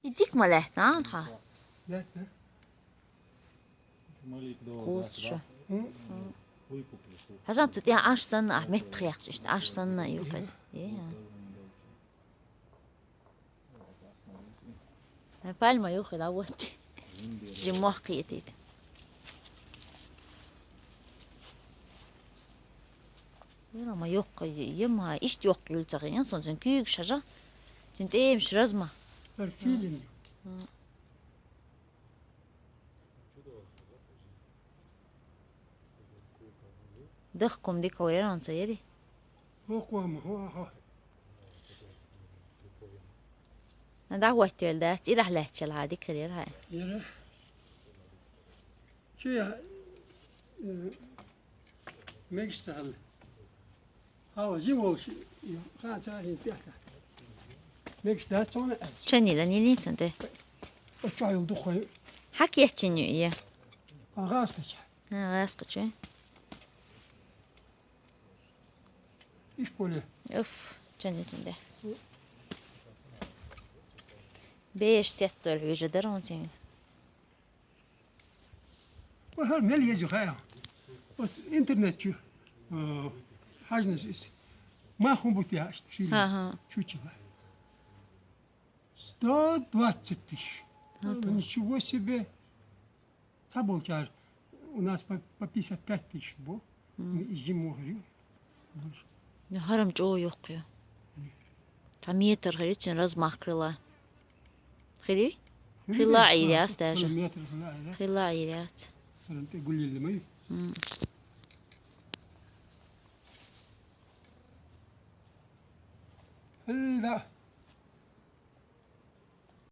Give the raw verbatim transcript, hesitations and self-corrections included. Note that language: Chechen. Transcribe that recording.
И дика ма лаьтта, а, хьа? Лаьтта. Кхуссуш. Хьажал, цу тӀехь Ӏаш санна, ахь меттах яьккхича иштта, Ӏаш санна ю хеза. Е, а. Пальма юххе дӀавотти. Жимма мохк кхетийта. Вела ма йоккха, е ма, иштта йоккха юьлла ца хиъна, сон цуьнан куьйгаш хьажа. Цуьнан тӀемаш разма. Филин. Дахком дика вара, ца яри? Хо-, хо-, хо-, хо. ДӀахӀоттавелла дац, ирахь лаьтташ хьал дика хир яра хьан. Яра. Чу я, э, мегаш ца хьал. Хьала жи волуш, хан ца хин пехта. Мегаш дац цунна аьлча. Чанила нилийца де. Оцу чохь йолу дукха. Хьан кечйина ю и? Хан гӀаскача. ХӀан, гӀаскачу. Ишколе. Уф, чанитун де. Беш сеттор хьуьжа дара он цуьнга. Ва хӀара мел еза хьа. Вот интернет чу, э, хьажнаш иза. Ма хӀун бу те аьшта шиъ. Ха-ха. Чучила. Сто двадцать тысяч. Ага. Ничего себе. Цхьаболчара у нас по, по пятьдесят пять тысяч бу. Мгм. Жимма хир ю. Ну, хӀара-м чӀогӀа йоккха ю. Цхьа метр хир ю цуьнан размах крыла. Хир ю? Хир ю, хилла а Ӏийр яц даже. Метр хилла а Ӏийр яц. Хилла а Ӏийр яц. ХӀара-м тӀе гуллилла ма ю. М. Хилла.